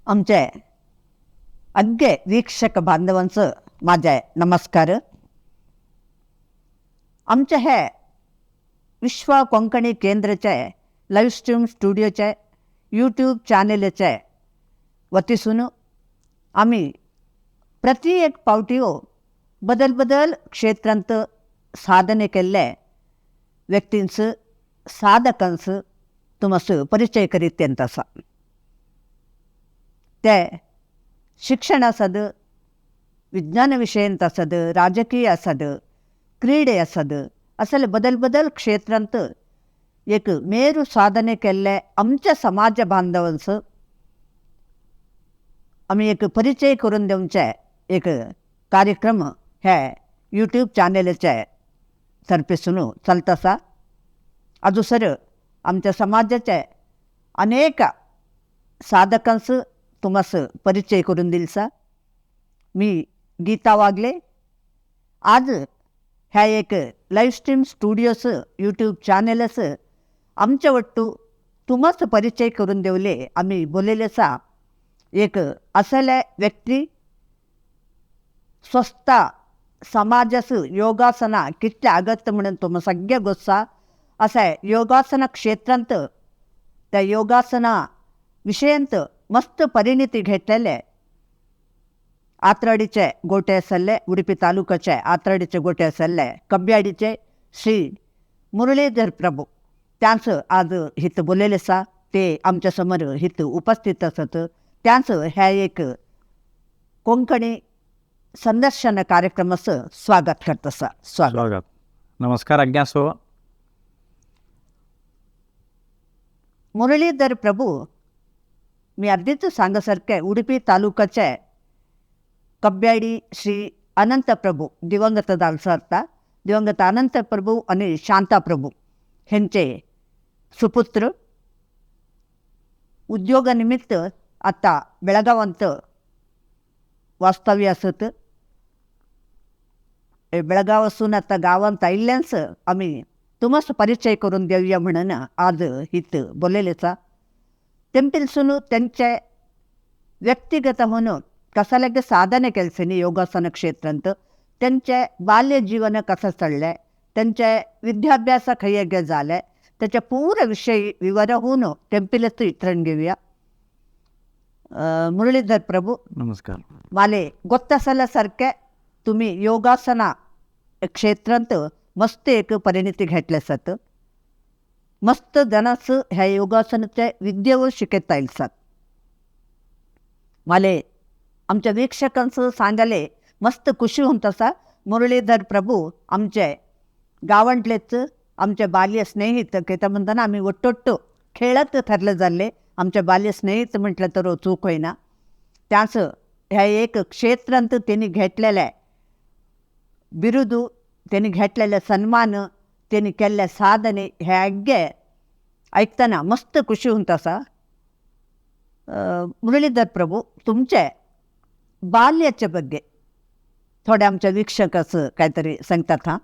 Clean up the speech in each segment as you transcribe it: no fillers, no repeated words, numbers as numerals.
आमचे अग्गे वीक्षक बांधवांचं माझे नमस्कार. आमच्या हे विश्व कोंकणी केंद्रचे लाईव्ह स्ट्रीम स्टुडिओचे यूट्यूब चॅनलचे वतीसून आम्ही प्रति एक पावटीयो बदल बदल क्षेत्रांत साधने केल्ले व्यक्तींच साधकांच तुमस परिचय करीत येत आसा. ते शिक्षण आसत, विज्ञान विशयांत आसत, राजकीय आसत, क्रीडे आसत, असले बदल बदल क्षेत्रांत एक मेरू साधने केल्ले आमच्या समाज बांधवांचो आमी एक परिचय करून दिवचे एक कार्यक्रम हे यूट्यूब चॅनलाचे तर्फेसून चलत आसा. आजूसर आमच्या समाजाचे अनेक साधकांचो तुमास परिचय करून दिलसा. मी गीता वागले आज ह्या एक live stream studios YouTube channels आमच्या वट्टू तुमास परिचय करून देवले. आमी बोललेले आसा एक असले व्यक्ती स्वस्ता समाजास योगासना कितले अगत्य म्हणून तुम सगळे गोस्सा असे योगासना क्षेत्रांत त्या योगासना विशयांत मस्त परिणिती घेतलेले आत्राडीचे गोटे आसले, उडुपी तालुक्याचे आत्राडीचे गोटे आसले कब्याडीचे श्री मुरलीधर प्रभू त्यांचं आज हित बोललेले आसा. ते आमच्या समोर हित उपस्थित आसत. त्यांचं ह्या एक कोंकणी संदर्शन कार्यक्रमाचं स्वागत करत आसा. स्वागत. स्वागत. नमस्कार आज्ञासो. मुरलीधर प्रभू मी अर्धीच सांगसारखे उडुपी तालुक्याचे कब्याडी श्री अनंत प्रभू दिवंगत जालचो आता दिवंगत अनंत प्रभू आणि शांता प्रभू हेंचे सुपुत्र उद्योगानिमित्त आता बेळगावांत वास्तव्य आसत. बेळगाव आसून आता गावांत आयिल्ल्यान्स आमी तुमस परिचय करून देवया म्हणून आज हित बोललेलेचा. तेंपिलसून त्यांचे व्यक्तिगत म्हणून कसालागे साधने केलसेनी योगासन क्षेत्रांत त्यांचे बाल्य जीवन कसं चलले, त्यांचे विद्याभ्यास खंय जाले त्याच्या पूर्ण विषयी विवरण होऊन टेम्पिलच इतरण घेऊया. मुरलीधर प्रभू नमस्कार. माले गोत्तासल्यासारखे तुम्ही योगासना क्षेत्रांत मस्त एक परिणिती घेतले आसात. मस्त जनास ह्या योगासनाचे विद्येवर शिकयता येयलसात. माले आमच्या वीक्षकांचं सांगायला मस्त खुशी होत आसा. मुरलीधर प्रभू आमचे गावांतलेच आमचे बाल्य स्नेहित कित्याक म्हणटाना आमी ಒಟ್ಟೊಟ್ಟು खेळत ठरले जाल्ले आमचे बाल्य स्नेहित म्हटलं तर चूक होईना. त्याच ह्या एक क्षेत्रांत त्यांनी घेतलेले बिरुदू, त्यांनी घेतलेले सन्मान, त्यांनी केल्ले साधने हे अग्गे ऐकतना मस्त खुशी होत आसा. मुरलीधर प्रभू तुमचे बाल्याच्या ಬಗ್ಗೆ थोडे आमच्या वीक्षकाचं काहीतरी सांगतात. हां.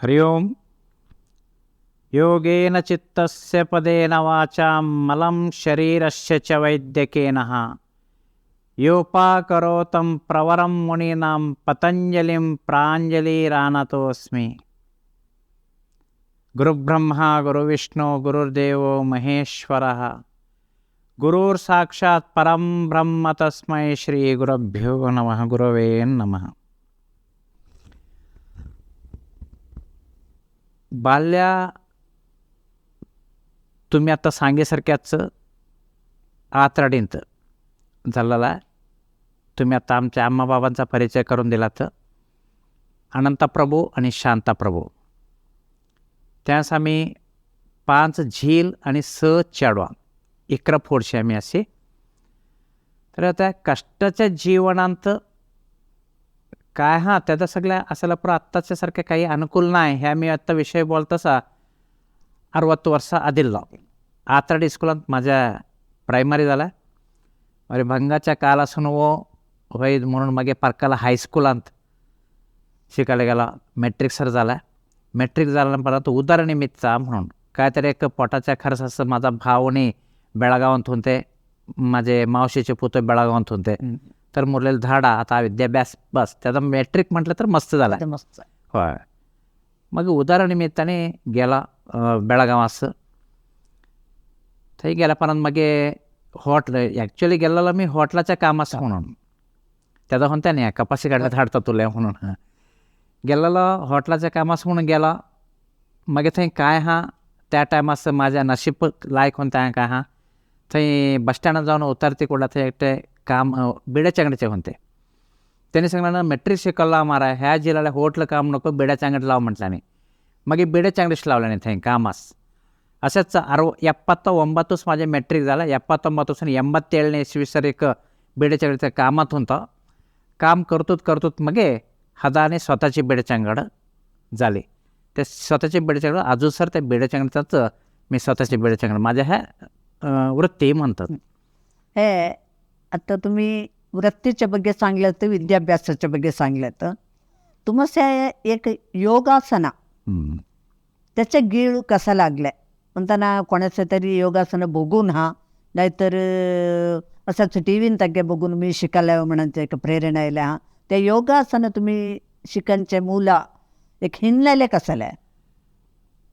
हरिओम. योगेन चित्तस्य पदेन वाचां मलं शरीरस्य च वैद्यकेन योपाकरोतं प्रवरं मुनीनां पतंजलिं प्रांजलिरानतोऽस्मि. गुरुब्रह्मा गुरुविष्णु गुरुर्देवो महेश्वरः गुरुर्साक्षात् परं ब्रह्म तस्मै श्री गुरुभ्यो नमः. गुरवे नमः. बाल्या तुम्ही आता सांगेसारख्याच आत्राडींत झालेला आहे. तुम्ही आता आमच्या आम्माबाबांचा परिचय करून दिला तर अनंतप्रभू आणि शांताप्रभू त्यास आम्ही 5 झील आणि 6 चेडवा 11 फोडशे आम्ही असे. तर त्या कष्टाच्या जीवनांत काय हां त्याचा सगळ्या असायला पुरा आत्ताच्या सारख्या काही अनुकूल नाही. हे आम्ही आत्ता विषय बोलतसा 60 वर्ष आदिल्लो आत्राडी स्कुलांत माझ्या प्रायमरी झाला. अरे भंगाच्या काल असून वो होय म्हणून मागे पार्काला हायस्कुलांत शिकायला गेला. मॅट्रिक सर झाला. मॅट्रिक झाल्यानंतर परत उदरनिमित्तचा म्हणून काहीतरी एक पोटाच्या खर्चाचं माझा भावने बेळगावांतून ते माझे मावशीचे पुत बेळगावांत होते, तर मुरलेलं धाडा आता विद्याभ्यास बस. त्याचा मॅट्रिक म्हटलं तर मस्त झाला. ते मस्त. होय. मग उदाहरणनिमित्ताने गेला बेळगावास. थंय गेल्या परत मागे हॉटल ॲक्च्युली गेलेलो मी हॉटलाच्या कामास म्हणून. त्याचा म्हणता नाही कपाशी काढल्या धाडता तुला म्हणून. हां, गेलेलो हॉटलाच्या कामास म्हणून गेला. मागीर थंय काय आहा त्या टायमास माझ्या नशीब लायक म्हणता काय आहा, थंय बस स्टँडार जावन उतरती कुडला थंय एकटे काम बिड्याच्या अंगडीचे म्हणते. त्यांनी सांगलं मॅट्रिक शिकवला मारा ह्या जिल्ह्याला होटल काम नको बिड्याच्या अंगडी लाव म्हटल्याने. मागीर बिड्याच्या अंगडीच लावल्याने थंय कामास. असेच 79 माझे मॅट्रिक झालं. 79 87 इसवी सर एक बिड्याच्या अंगडीच्या कामात होता. काम करतोत करतोत मगे हदाने स्वतःची बिड्याच्या अंगड झाली. ते स्वतःची बिड्याच्या अंगड अजून सर त्या बिड्याच्या अंगडचाच मी स्वतःची बिड्याच्या अंगड माझ्या ह्या वृत्ती म्हणतात. हे आता तुम्ही वृत्तीच्या ಬಗ್ಗೆ सांगलं तर विद्याभ्यासाच्या ಬಗ್ಗೆ सांगलं तर तुम्हाला एक योगासना त्याच्या गीळ कसा लागलाय म्हणताना कोणाचं तरी योगासनं बघून हा नाहीतर असंच टी व्हीन तग्गे बघून मी शिकायला म्हणायचं एक प्रेरणा येयल्या हा त्या योगासनं तुम्ही शिकांचे मुला एक हिन्नेले कसाला?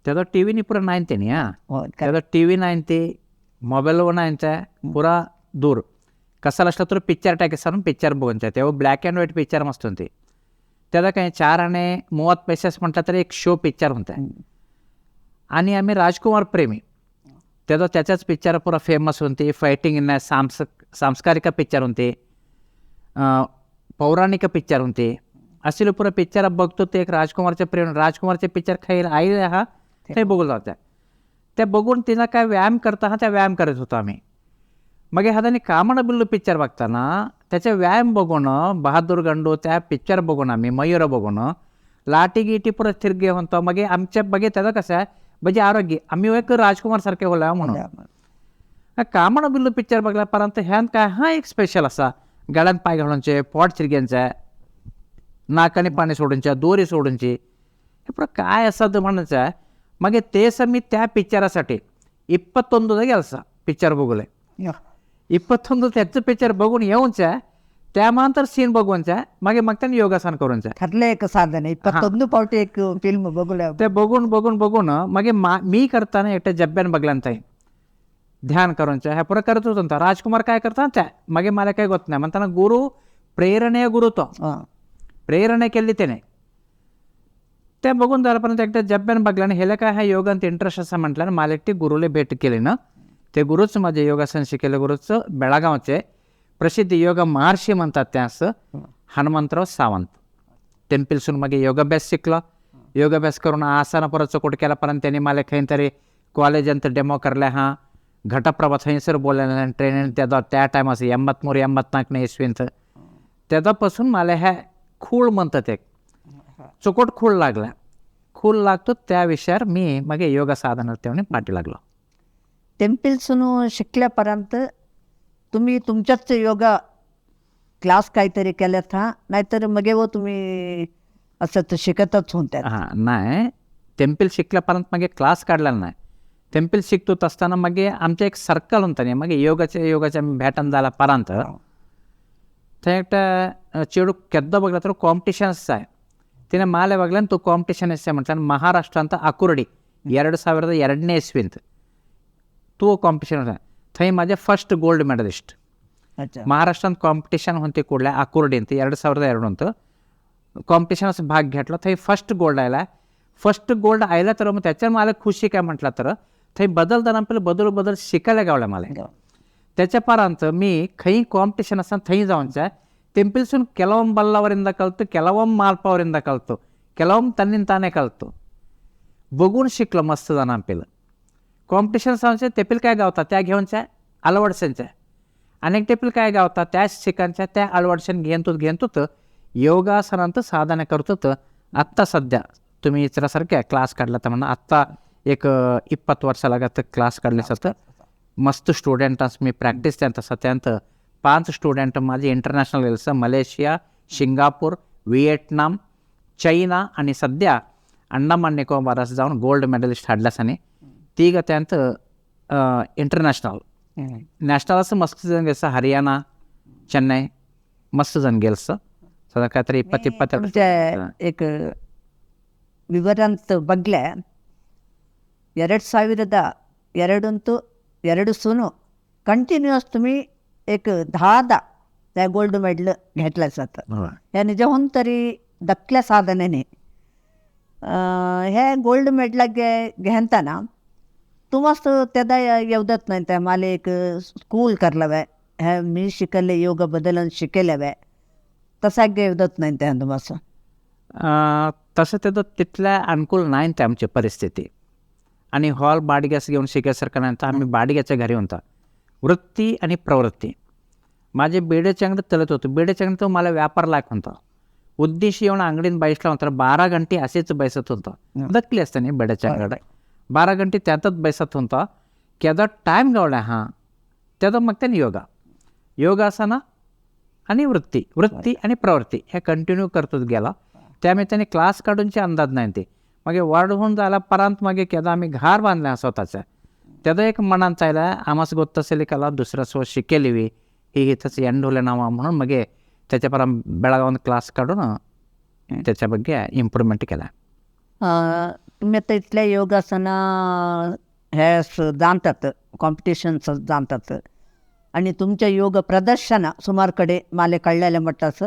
त्याचा टी व्ही पुरा नाही त्यांनी. हां, त्याचा टी व्ही नाही ते मोबाईलवर नाही पुरा दूर कसाला असला तर पिक्चर टाकी सारून पिक्चर बघून तेव्हा ब्लॅक अँड व्हाईट पिक्चर मस्त होते. त्याला काही 4 आणे 30 पैसेच म्हटलं तर एक शो पिक्चर होता. आणि आम्ही राजकुमार प्रेमी त्याचा त्याच्याच पिक्चर पुरा फेमस होते. फायटिंग नाही सांस्कारिक पिक्चर होते, पौराणिक पिक्चर होते. असे पुरा पिक्चर बघतो ते एक राजकुमारचे प्रेम राजकुमारचे पिक्चर खाईल आई हा ते बघून जात्या. त्या बघून तिनं काय व्यायाम करता हा त्या व्यायाम करत होतो आम्ही. मग एखाद्याने कामण बिल्लू पिक्चर बघताना त्याचा व्यायाम बघून बहादूर गंडू त्या पिक्चर बघून आम्ही मयूर बघून लाटी गिटी पुरं थिरगे म्हणतो. मग आमच्या बघे त्याचं कसं आहे म्हणजे आरोग्य आम्ही एक राजकुमार सारखे होला म्हणून. कामण बिल्लू पिक्चर बघल्यापर्यंत ह्यान काय हा एक स्पेशल असा गळ्यात पाय घालूनचे पोट थिरग्यांचा नाकाने पाणी सोडूनच्या दोरी सोडूनची हे पुरं काय असं म्हणायचं आहे. मग तेच मी त्या पिक्चरासाठी 21 गेलसा पिक्चर बघूले. 21 त्याचं पिक्चर बघून येऊनच त्यानंतर सीन बघूनच मागे मग त्यांनी योगासन करूनच ठरलं एक साधन 21 पावटी एक फिल्म बघूया. ते बघून बघून बघून मागे मी करताना एकट्या जब्यान बघल्यान ताई ध्यान करूनच ह्या पुरं करत होतो. राजकुमार काय करता त्या मागे मला काही होत नाही म्हणताना गुरु प्रेरणेय गुरु तो प्रेरणा केली त्याने त्या बघून झाल्यापर्यंत एकट्या जब्यान बघल्यानं ह्याला काय ह्या योगांत इंटरेस्ट असं म्हटलं मला एकटी गुरुले भेट केली ना. ते गुरुच माझे योगासन शिकेले गुरुच बेळगावचे प्रसिद्ध योग महर्षी म्हणतात त्यास हनुमंतराव सावंत. टेम्पिलसून मागे योगाभ्यास शिकला. योगाभ्यास करून आसना परत चकोट केल्यापर्यंत त्यांनी मला खंय तरी कॉलेजांत डेमो करल्या हां घटप्रभा थंयसर बोलल्या ट्रेनिंग त्या त्या टायमास 83 84 इसवींत. त्याच्यापासून मला ह्या खूळ म्हणतात एक चोकोट खूळ लागला. खूळ लागतो त्या विषयावर मी मागे योगा साधना तेव्हा पाठी लागलो. टेम्पिल्सून शिकल्यापर्यंत तुम्ही तुमच्याच योगा क्लास काहीतरी केल्यात हा नाहीतर मग व तुम्ही असं तर शिकतच होत्या? हां नाही टेम्पिल शिकल्यापर्यंत मागे क्लास काढला नाही. टेम्पिल शिकतो असताना मागे आमचं एक सर्कल होतं नाही मागे योगाचे योगाच्या भेटण झाला पर्यंत थंय एकटा चेडू केद्दो बघला तर कॉम्पिटिशन्स आहे. तिने माले बघला तो कॉम्पिटिशन आहे म्हटलं महाराष्ट्रांत आकुर्डी 2002 इस्वींत तो कॉम्पिटिशन होता. थंय माझे फर्स्ट गोल्ड मेडलिस्ट. महाराष्ट्रात कॉम्पिटिशन होते कुडल्या आकुर्डींत 2002 अंत कॉम्पिटिशन भाग घेतला. थंय फर्स्ट गोल्ड आयला. फर्स्ट गोल्ड आयला तर मग त्याच्यावर मला खुशी काय म्हटलं तर थंय बदलताना आपल्याला बदल बदल शिकायला गावला मला. त्याच्या परांत मी खंय कॉम्पिटिशन असताना थंय जावनचा टेम्पिल्सून ಕೆಲವೊಮ್ಮೆ ಬಲ್ಲವರಿಂದ ಕಲಿತು ಕೆಲವೊಮ್ಮೆ ಮಾಲ್ಪವರಿಂದ ಕಲಿತು ಕೆಲವೊಮ್ಮೆ ತನ್ನಿಂದ ತಾನೇ ಕಲಿತು बघून शिकलो मस्त जाणं आपल्याला. कॉम्पिटिशन सांगचे तेपील काय गावतात त्या घेऊनच्या अलवडशांच्या अनेक टेपील काय गावतात त्या शिकांच्या त्या अलवडशन घेतो घेतो योगासनांत साधना करतो. तर आत्ता सध्या तुम्ही इचरासारख्या क्लास काढला तर म्हणा आत्ता एक 20 वर्ष लागत क्लास काढले तर मस्त स्टुडंटांस मी प्रॅक्टिस त्यांत आसा. त्यांत 5 स्टुडंट माझे इंटरनॅशनल गेले मलेशिया सिंगापूर व्हिएतनाम चैना आणि सध्या अंडमान निकोबारास जाऊन गोल्ड मेडलिस्ट हाडल्यास आणि तिघ त्यांत इंटरनॅशनल नॅशनल असं मस्त जण गेलं, हरियाणा, चेन्नई मस्त जण गेलं. सदा काहीतरी 20 22. तुमच्या एक ವಿವರಂತ ಬಗ್ಲೆ 2002 ಎರಡು सुनो कंटिन्युअस तुम्ही एक 10दा त्या गोल्ड मेडल घेतलं जातं. ह्या निजहून तरी दखल्या साधनेने हे गोल्ड मेडल घेताना तुम्हास तेदा येवदत नाही त्या मला एक स्कूल करलवे, हे मी शिकले योग बदलन शिकेलवे, तसा येवदत नाही त्या तुम्हास? तसं ते तिथल्या अनुकूल नाही ते आमची परिस्थिती आणि हॉल बाडग्यास घेऊन शिकायसारखं नाही, तर आम्ही बाडग्याच्या घरी होता. वृत्ती आणि प्रवृत्ती माझे बेड्याच्या अंगडीत चलत होतो. बेड्याच्या अंगडीत तो मला व्यापार लायक होता. उद्देश येऊन अंगडीत बैसला होता, 12 घंटे असेच बैसत होता. दखली असताना बेड्याच्या अंगडीत 12 घंटे त्यातच बैसत होता. केदा टाईम गावला हां त्याचा मग त्याने योगा योगासना आणि वृत्ती वृत्ती आणि प्रवृत्ती ह्या कंटिन्यू करतोच गेला. त्यामुळे त्याने क्लास काढूनचे अंदाज नाही ते मागे वाढ होऊन झाला परांत मागे केदा आम्ही घार बांधला स्वतःचा त्याचा एक मनात चायला आमास गोत असेल कला दुसरा स्व शिकेलिवी ही इथंच एंड नावा म्हणून मगे त्याच्या परा बेळगावात क्लास काढून त्याच्या ಬಗ್ಗೆ इम्प्रूव्हमेंट केला. तुम्ही आता इथल्या योगासना हे जाणतात, कॉम्पिटिशन्स जाणतात आणि तुमच्या योग प्रदर्शन सुमारकडे माले कळलेलं म्हटलं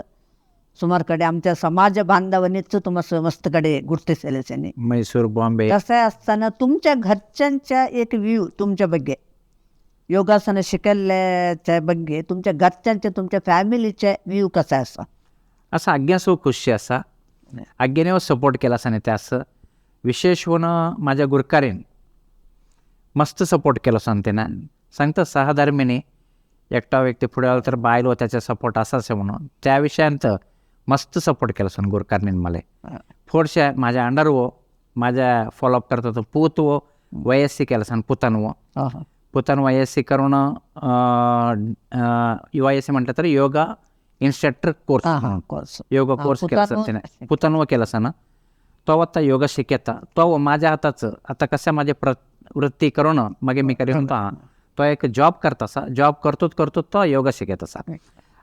सुमारकडे आमच्या समाज बांधवांनीच तुम्हाला मस्तकडे गुर्तिसेले. मैसूर, बॉम्बे. तसं असताना तुमच्या घरच्यांच्या एक व्ह्यू तुमच्या ಬಗ್ಗೆ योगासनं शिकल्याच्या ಬಗ್ಗೆ तुमच्या घरच्यांच्या तुमच्या फॅमिलीचे व्ह्यू कसा असा? असं आज्ञासो खुशी असा आज्ञेने सपोर्ट केला असा त्या असं विशेष होणं माझ्या गुरकारीन मस्त सपोर्ट केला सांगते ना सांगतं सहधर्मीने एकटा व्यक्ती पुढे आला तर बायलो त्याचा सपोर्ट असाच आहे म्हणून त्या विषयांत मस्त सपोर्ट केला सण गुरकारनीन मला. फोडशा माझ्या अंडर वो माझ्या फॉलोअप करत होतो पूत वो वयस्सी केला सण पुतान वो पुतान वयस्सी करून वयस्सी म्हटलं तर yoga instructor course course yoga course केला सर त्याने पुतानव केला सण तो आता योगा शिकेता तो माझ्या हाताचं आता कसं माझे वृत्ती करून मग मी करी होता तो एक जॉब करत असा जॉब करतोच करतो तो योगा शिकत असा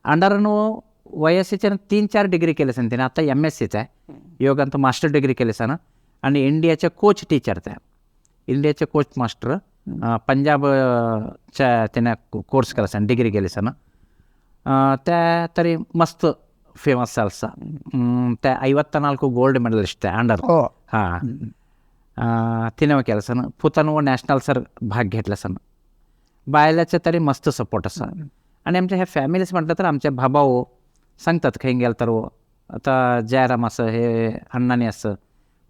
अंडरनो वयस्सीच्या 3-4 डिग्री केले सण त्याने आता MScच आहे योगांत मास्टर डिग्री केले सण आणि इंडियाच्या कोच टीचर त्या इंडियाचे कोच मास्टर पंजाबच्या त्याने कोर्स केला सण डिग्री केली सण त्या तरी मस्त फेमस असा त्या 54 गोल्ड मेडलिस्ट आहे अंडर हां तिने केलं सण पुतानव नॅशनल सर भाग घेतला सण बायलाच्या तरी मस्त सपोर्ट असा. आणि आमच्या ह्या फॅमिलीज म्हटलं तर आमच्या भाबाओ सांगतात खंय गेलं तर वो आता जयराम असं हे अण्णानी असं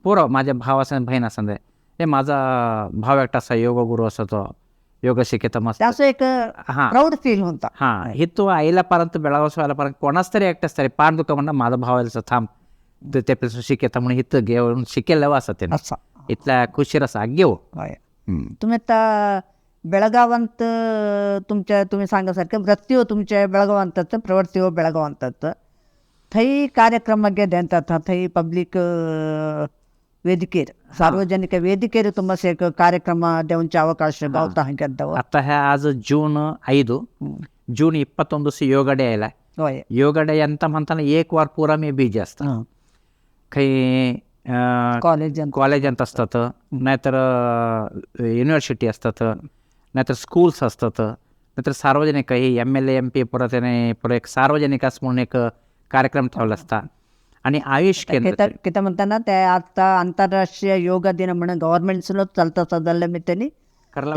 पोरं माझ्या भाव असं बहीण असं हे माझा भाव एकटा असा योग गुरु असं तो योग शिकेता मस्त असं एक प्राऊड फील होता. हां हे तो आईला पर्यंत बेळगाव आयला कोणाच तरी एकटाच तरी पाठ दुखा म्हणा माझा भाव आयला थांब ते शिकेता म्हणून इथं घेऊन शिकेल असं ते इथल्या खुशीर असं घेऊ. तुम्ही आता बेळगावांत तुमच्या तुम्ही सांगासारखं वृत्तीहो तुमच्या बेळगावांत प्रवृत्तीहो बेळगावांत थंय कार्यक्रमागे देतात थंय पब्लिक ವೇದಿಕೆರ್ सार्वजनिक ವೇದಿಕೆರ್ ತುಂಬ ಕಾರ್ಯಕ್ರಮ देवचे ಅವಕಾಶ गावता हांगे. आता ह्या आज जून 5 जून 21 योगा डे आयला. योगा डे ಅಂತ म्हणताना एक वार पुरा मी बिझी असता खंय कॉलेज कॉलेजांत असतात नाहीतर युनिव्हर्सिटी असतात नाहीतर स्कूल्स असतात नाहीतर सार्वजनिक काही MLA MP परत त्याने एक सार्वजनिक असं म्हणून एक कार्यक्रम ठेवला असता आणि आयुष केंद्र किती म्हणताना ते आता आंतरराष्ट्रीय योगा दिन म्हणून गव्हर्नमेंटसूनच चलता सदल्ले मी त्यांनी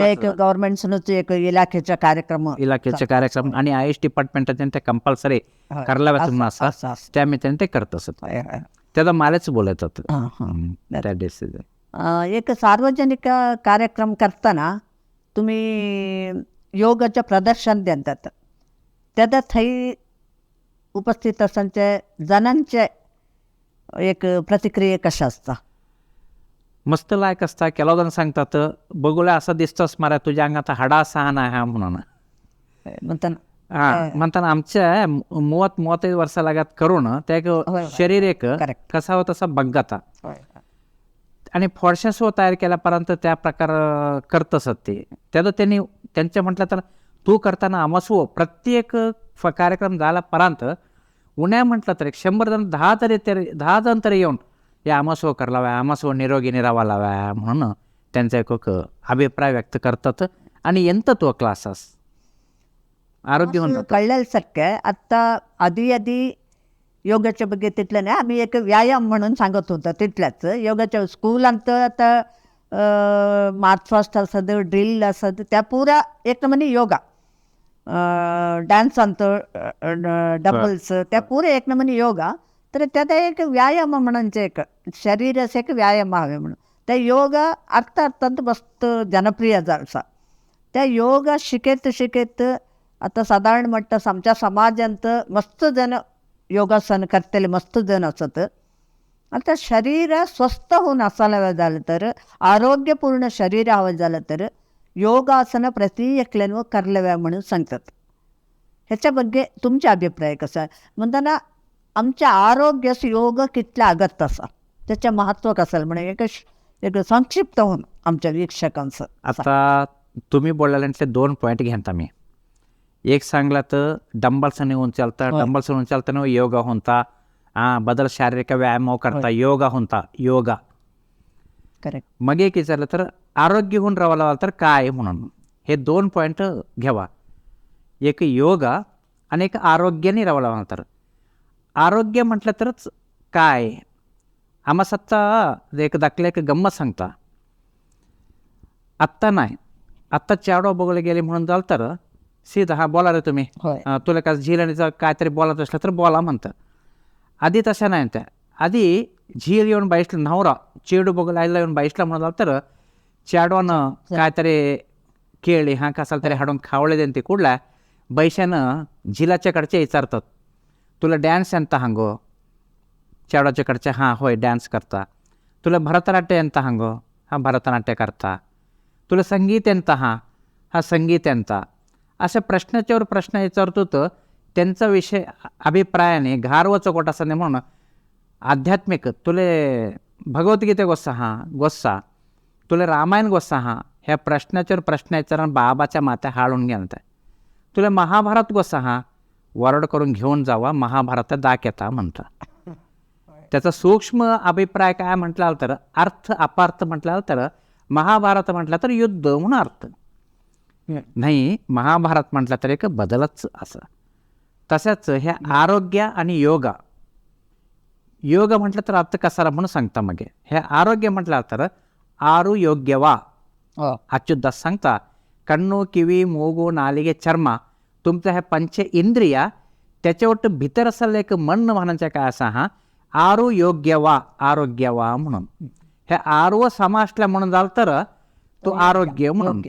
एक गव्हर्नमेंटसूनच एक इलाखेचा कार्यक्रम इलाखेचे कार्यक्रम आणि आयुष डिपार्टमेंट ते कंपल्सरी करायला असा त्यामुळे त्यांनी ते करत असत त्याचा मलाच बोलत होतं. एक सार्वजनिक कार्यक्रम करताना तुम्ही योगाचं प्रदर्शन देतात त्याचा थंय उपस्थित असताना जणांचे एक प्रतिक्रिया कशा असता? मस्त लायक असता. ಕೆಲವು जण सांगतात बघूला असं दिसतोस मारा तुझ्या अंगात हाडा असा हा नाही हा म्हणून म्हणताना हां म्हणताना आमच्या 30-35 वर्ष लागत करून त्या एक शरीर एक कसा हो तसा बग्गाता आणि फॉर्शन सो तयार केल्यापर्यंत त्या प्रकार करत असत ते त्याचं त्यांनी त्यांच्या म्हटलं तर तू करताना आमसो प्रत्येक कार्यक्रम झाला परांत उण्या म्हटलं तर एक 100 जण 10 तरी तरी 10 जण तरी येऊन या आमसो करलाव्या आमसो निरोगी निरावा लाव्या म्हणून त्यांचा एक एक अभिप्राय व्यक्त करतात आणि यंत तो क्लासेस आरोग्य होऊन असं कळल्यासारखं आत्ता आधी आधी योगाच्या ಬಗ್ಗೆ तिथलं नाही, आम्ही एक व्यायाम म्हणून सांगत होतो तिथल्याच योगाच्या स्कूलांत आता मार्च फास्ट असत, ड्रिल असत, त्या पुरा एक म्हणजे योगा डान्स अंत डबल्स त्या पुरे एक नमुने योगा. तर त्यात एक व्यायाम म्हणून एक शरीराचं एक व्यायाम हवे म्हणून त्या योगा अर्थ अर्थांत मस्त जनप्रिय झाला. त्या योगा शिकत शिकत आता साधारण म्हणतात आमच्या समाजांत मस्त जण योगासन करतले, मस्त जण असत. आता शरीर स्वस्थ होऊन असायला हवं झालं तर, आरोग्यपूर्ण शरीर हवं झालं तर योगासन प्रति एकल्यानं करलव्या म्हणून सांगतात. ह्याच्या ಬಗ್ಗೆ तुमचा अभिप्राय कसा? म्हणताना आमच्या आरोग्यास योग कितला अगत्य असा, त्याचं महत्त्व कसं म्हणजे एक एक संक्षिप्त होऊन आमच्या वीक्षकांचं. आता तुम्ही बोलल्यानंतर 2 पॉईंट घेता मी. एक सांगला तर डंबल्स उंचालता, डंबल्स उंचालताना योगा होता, हां बदल शारीरिक व्यायाम करता योगा होता योगा. करेक्ट. मग एक विचारलं तर आरोग्य होऊन राहावं तर काय म्हणून हे 2 पॉईंट घ्यावा, एक योगा आणि एक आरोग्याने राहावं. तर आरोग्य म्हटलं तरच काय आम्हा सत्ता एक दाखले एक गंमत सांगता. आत्ता नाही, आत्ता चाडो बघायला गेले म्हणून झालं तर सीधा हा बोला रे तुम्ही, तुला का झील आणि काहीतरी बोलत असलं तर बोला म्हणतं. आधी तशा नाही त्या, आधी झील येऊन बाईसला नवरा चेडू बघायला येऊन बाईसला म्हणून झालं तर चाडवानं काहीतरी केळी हा कसाला तरी हाडून खावळे then ते कुडला बैशानं झिलाच्या कडचे विचारतात तुला डॅन्स ಎಂತ हांगो, चाडवाच्या कडचे हां होय डॅन्स करता, तुला भरतनाट्य ಎಂತ हांगो, हां भरतनाट्य करता, तुला संगीत ಎಂತ हां हा संगीत ಎಂತ, अशा प्रश्नाच्यावर प्रश्न विचारतो तर त्यांचा विषय अभिप्रायाने घारव चौकट असा नाही म्हणून आध्यात्मिक तुले भगवद्गीते गोस्सा हां गोस्सा, तुला रामायण गोस्सा हां, ह्या प्रश्नाच्यावर प्रश्न विचारून बाबाच्या मात्या हाळून घेणार. तुला महाभारत गोस्सा हां वरड करून घेऊन जावा महाभारतात दाख येता म्हणता. त्याचा सूक्ष्म अभिप्राय काय म्हटला तर अर्थ अपार्थ म्हटला तर महाभारत म्हटलं तर युद्ध म्हणून अर्थ नाही, महाभारत म्हटलं तर एक बदलच असं. तसंच ह्या आरोग्य आणि योगा, योग म्हटलं तर अर्थ कसाला म्हणून सांगता मग हे आरोग्य म्हटलं तर आरोग्यवा अच्युतदास सांगता कण्णू किवी मोगू नालिगे चर्मा तुमचं ह्या पंच इंद्रिया त्याच्यावर भितर असलेलं एक मन म्हणायचं काय असा हा आरोग्यवा आरोग्यवा म्हणून हे आरव समासल्या म्हणून झालं तर तो आरोग्य म्हणून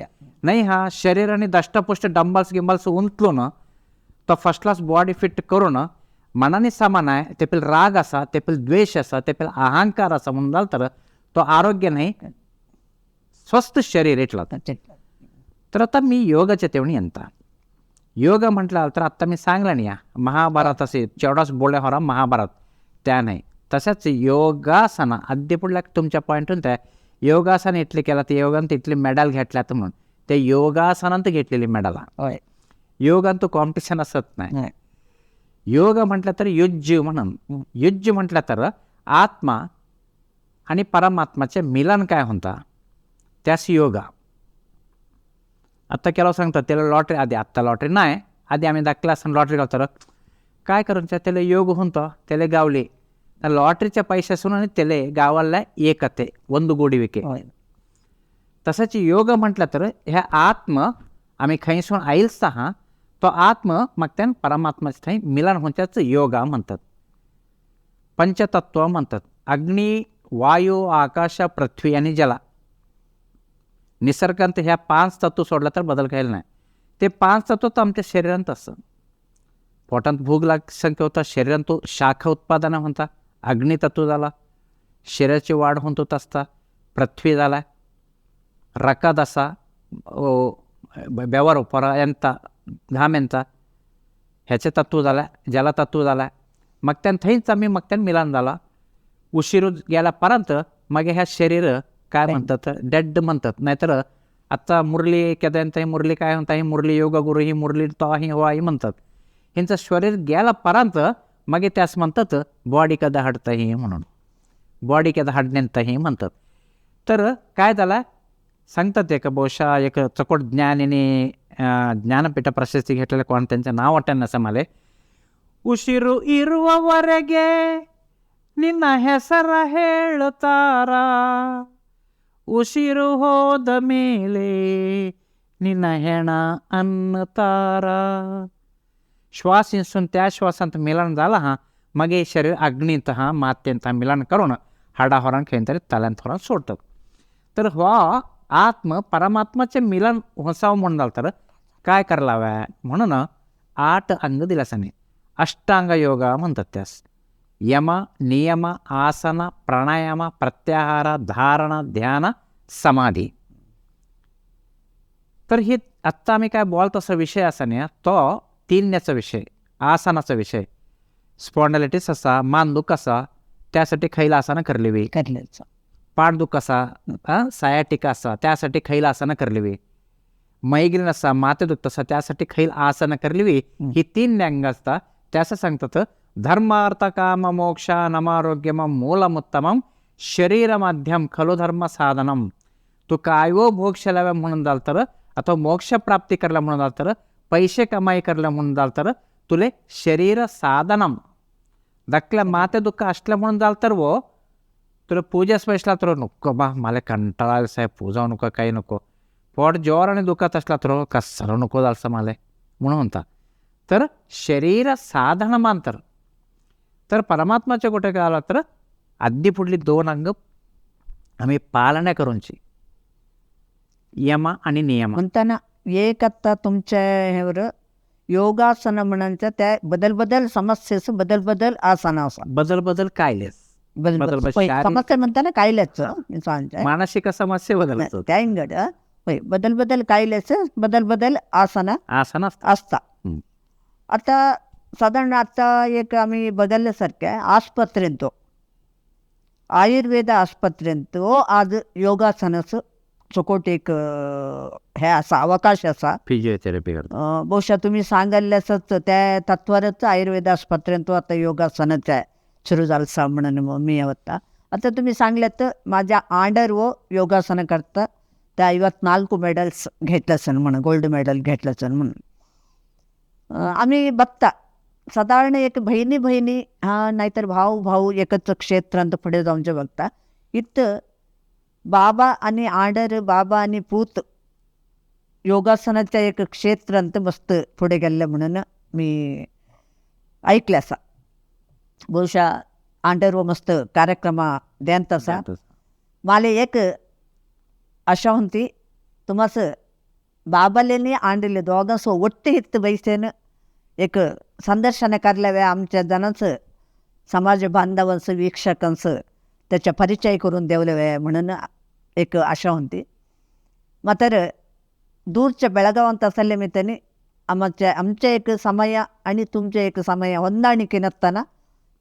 नाही. हा शरीर आणि दष्टपुष्ट डंबल्स गिंबल्स उंचलो ना तो फर्स्ट क्लास बॉडी फिट करून मनाने समान आहे ते पेल राग असा ते पेल द्वेष असा ते पेल अहंकार असा म्हणून झालं तर तो आरोग्य नाही, स्वस्थ शरीर इटला. तर आता मी योगाच्या तेवणी यंता योग म्हटलं तर आत्ता मी सांगलं नाही या महाभारत असे जेवढाच बोलल्या होरा महाभारत त्या नाही. तसंच योगासना अद्य पुढल्या तुमच्या पॉईंटून त्या योगासन इटले केला तर योगान तिथले मेडल घेतल्यात म्हणून ते योगासनांत घेतलेली मेडल. योगांत कॉम्पिटिशन असत नाही. योग म्हटलं तर युज्य म्हणून, युज्य म्हटलं तर आत्मा आणि परमात्माचे मिलन काय होता त्यास योगा. आत्ता केला सांगतात त्याला लॉटरी आधी, आत्ता लॉटरी नाही, आधी आम्ही दाखला असताना लॉटरी गावतो काय करून त्याला योग होतो त्याला गावले लॉटरीच्या पैशासून आणि त्याला गावाला एकते ಒಂದುಗೂಡುವಿಕೆ. तसंच योग म्हटलं तर ह्या आत्म आम्ही खंयसून आईल्स हा तो आत्म मग त्यान परमात्माचे थंय मिलन होत्याच योगा म्हणतात. पंचतत्व म्हणतात अग्नी वायू आकाश पृथ्वी आणि जला. निसर्गांत ह्या 5 तत्व सोडला तर बदल काही नाही. ते 5 तत्व तर आमच्या शरीरांत असतं. पोटांत भूक लाग संख्या होता, शरीरांत तो शाखा उत्पादन म्हणता अग्नितत्व झाला, शरीराची वाढ होत असता पृथ्वी झाला, रकाद असा बेवार परा यांता घाम यांचा ह्याचे तत्व झाला, जला तत्व झाला, मग त्यान थंयच आम्ही मग त्यान मिलान झाला. उशीर गेल्यापर्यंत मग ह्या शरीर काय म्हणतात डेड म्हणतात, नाहीतर आत्ता मुरली केदांत मुरली काय म्हणता, ही मुरली योग गुरु, ही मुरली तो ही हो ही म्हणतात. ह्यांचं शरीर गेल्यापर्यंत मागीर त्यास म्हणतात बॉडी कदा हाडता ही म्हणून, बॉडी केदा हाडण्यांत ही म्हणतात. तर काय झालं सांगतात एक बहुशः एक चकोट ज्ञानीने ज्ञानपीठ प्रशस्ती घेतलेलं कोण त्यांचं नाव वाटतं नसं मला. ಉಸಿರು ಇರುವವರೆಗೆ ನಿನ್ನ ಹೆಸರ ಹೇಳುತ್ತಾರ, ಉಸಿರು ಹೋದ ಮೇಲೆ ನಿನ್ನ ಹೆಣ ಅನ್ನತಾರ. श्वास इसून त्या श्वासांत मिलन झाला हा मग शरीर अग्नींत हा मातेंत मिलन करून हाडा होरान खंय तरी तल्यांत होरान सोडतात. तर हो आत्म परमात्माचे मिलन होसावं म्हणून झालं तर काय करायला म्हणून 8 अंग दिलासाने अष्टांग योगा म्हणतात त्यास. यम नियम आसन प्राणायाम प्रत्याहार धारणा ध्यान समाधी. तर हे आत्ता आम्ही काय बोलतो असा विषय असा नाही, तो तीनण्याचा विषय, आसनाचा विषय. स्पॉन्डलिटिस असा, मानदुख असा, त्यासाठी खैला आसनं करलेवी, पाठदुख असा, सायाटिका असा, त्यासाठी खैला आसनं करलेवी, मैग्रेन असा, माते दुखत असा, त्यासाठी खैल आसनं करलेवी. ही 3 अंग असतात. त्याचं सांगतात धर्मार्थ काम मोक्ष नमारोग्यम मूलमुत्तमम शरीर माध्यम खलु धर्म साधनम. तू कायो भोग लाव्या म्हणून झालं तर, अथवा मोक्ष प्राप्ती करला म्हणून झालं तर, पैसे कमाई करला म्हणून झालं तर तुले शरीर साधनम. दखल्या माते दुःख असल्या म्हणून झालं तर वो तुला पूजाच बसला तर नको बा मला कंटाळा आला साहेब, पूजा नको काही नको, पोट जोराने दुखत असला तर कसाला नको झालं मला म्हणून म्हणता. तर शरीर साधन मानतर. तर परमात्माच्या कुठे काय आला तर आधी पुढली 2 अंग आम्ही पालना करूनची, यम आणि नियम. म्हणताना एक आत्ता तुमच्या ह्यावर योगासन म्हणायचं त्या बदल बदल समस्येचं बदल बदल आसन असा बदल बदल कायलेच बदल बदल बदल शारीरिक समस्या म्हणताना कायलेच सांगते मानसिक समस्या बदल त्या इंगड होय बदल बदल कायलेच बदल बदल आसन आसन असता. आता साधारण आता एक आम्ही बदलल्यासारखे आस्पत्रेंतो आयुर्वेद आस्पत्रेंतो आज योगासनाचं चोकोट एक हे असा अवकाश असा फिजिओथेरपी करतो. बहुशः तुम्ही सांगल्यासच त्या तत्वारच आयुर्वेद आस्पत्रेंतो आता योगासनाचं सुरू झालं म्हणून मी होता. आता तुम्ही सांगलं तर माझ्या आंडर व योगासनं करता त्या 54 मेडल्स घेतलं सण म्हणून, गोल्ड मेडल घेतलं सण म्हणून आम्ही बघता साधारण एक बहिणी बहिणी हा नाहीतर भाऊ भाऊ एकच क्षेत्रांत पुढे जाऊन बघता. इथं बाबा आणि आंडर बाबा आणि पूत योगासनाच्या एक क्षेत्रांत मस्त पुढे गेलं म्हणून मी ऐकलं असा. बहुशः आंडर व मस्त कार्यक्रम द्यान तसा मला एक आशा होती तुम्हास बाबालेनी आंडले दोघांसो ಒಟ್ಟು हित बैसेन एक संदर्शन करल्यावे आमच्या जणांचं समाज बांधवांचं वीक्षकांचं त्याच्या परिचय करून देवले म्हणून एक आशा होती. मात्र दूरच्या बेळगावांत असले मी त्यांनी आमच्या आमच्या एक समय आणि तुमच्या एक समय ಹೊಂದಾಣಿಕೆ नसताना